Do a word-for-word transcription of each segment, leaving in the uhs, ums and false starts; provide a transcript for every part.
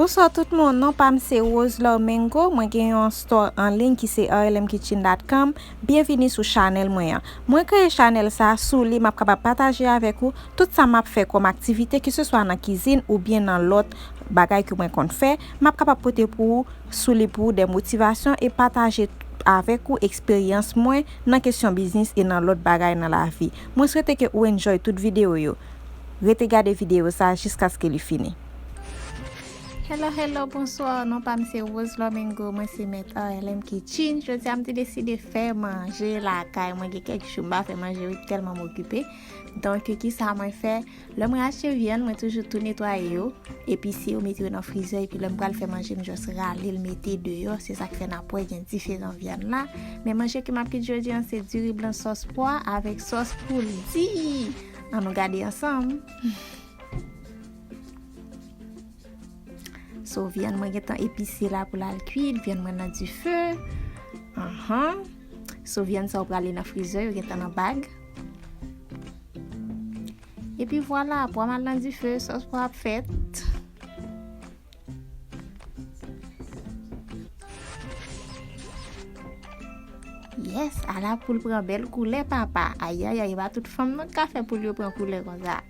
Bonswa tout moun, non pa m se Rose Lormengo, mwen gen yon store an liy ki se R L M kitchen dot com. Byenvini sou chanèl mwen an. Mwen kreye chanèl sa sou li m ap kapab pataje avèk ou tout sa m ap fè kòm aktivite, keseswa nan kizin oubyen nan lòt bagay ke mwen konn fè, m ap kapab pote pou ou sou li pou ou de motivasyon e pataje avèk ou eksperyans mwen nan kesyon biznis e nan lòt bagay nan lavi. Mwen swete ke ou enjoy tout videyo yo. Rete gade videyo sa jiskaske li fini. Hello, hello, bonswa. Non pa m se Rose Lormengo, mwen se mèt R L M Kitchen. Jodi a m te deside fè manje lakay mwen. Gen kèk jou m pa fè manje wi, tèlman m okipe. Donk, ki sa mwen fè? Lè mwen achte vyann, mwen toujou tou netwaye yo, epise yo, mete yo nan frizè, epi lè m pral fè manje, m just rale l, mete deyò. Se sa k fè n ap wè gen diferan vyann la. Men manje ke m ap kit jodi an, se diri blan sòs pwa avèk sòs poul di. Ann nou gade ansanm. So, vyann mwen gentan epise la pou l al kwit, vyann mwen nan dife. Anhan. So, vyann sa yo prale nan frizè, yo gentan nan bag. Epi vwala, pwa m al nan dife, sòs pwa ap fèt. Yes, ala poul pran bèl koulè, papa. Ayayay, e pa tout fanm non k ka fè poul yo pran koulè konsa.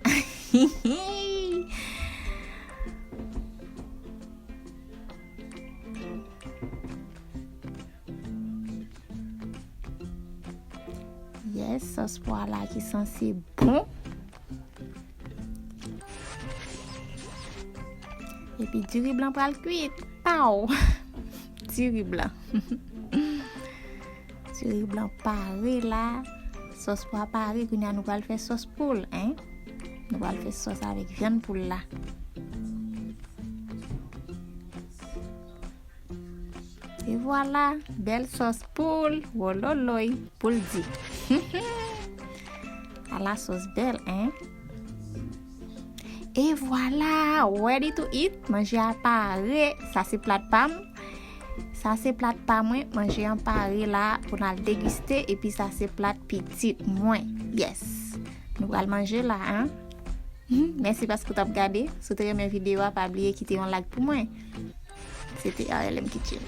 Yes, sòs pwa la ki sanse bon. Epi diri blan pral kwit. Pow! Diri blan. Diri blan pare la. Sòs pwa pare. Kounye a nou pral fè sòs poul, en. Nou pral fè sòs avèk vyann poul la. E vwala, bèl sòs poul, wololoy, poul di. Ala sòs bèl, en? E vwala, ready to eat, manje a pare. Sa se plat pa m. Sa se plat pa mwen, manje an pare la pou n al degiste, epi sa se plat pitit mwen. Yes. Nou pral manje la, en? Mèsi paske w t ap gade. Si w te renmen videyo a, pa bliye kite yon like pou mwen. Se te R L M Kitchen.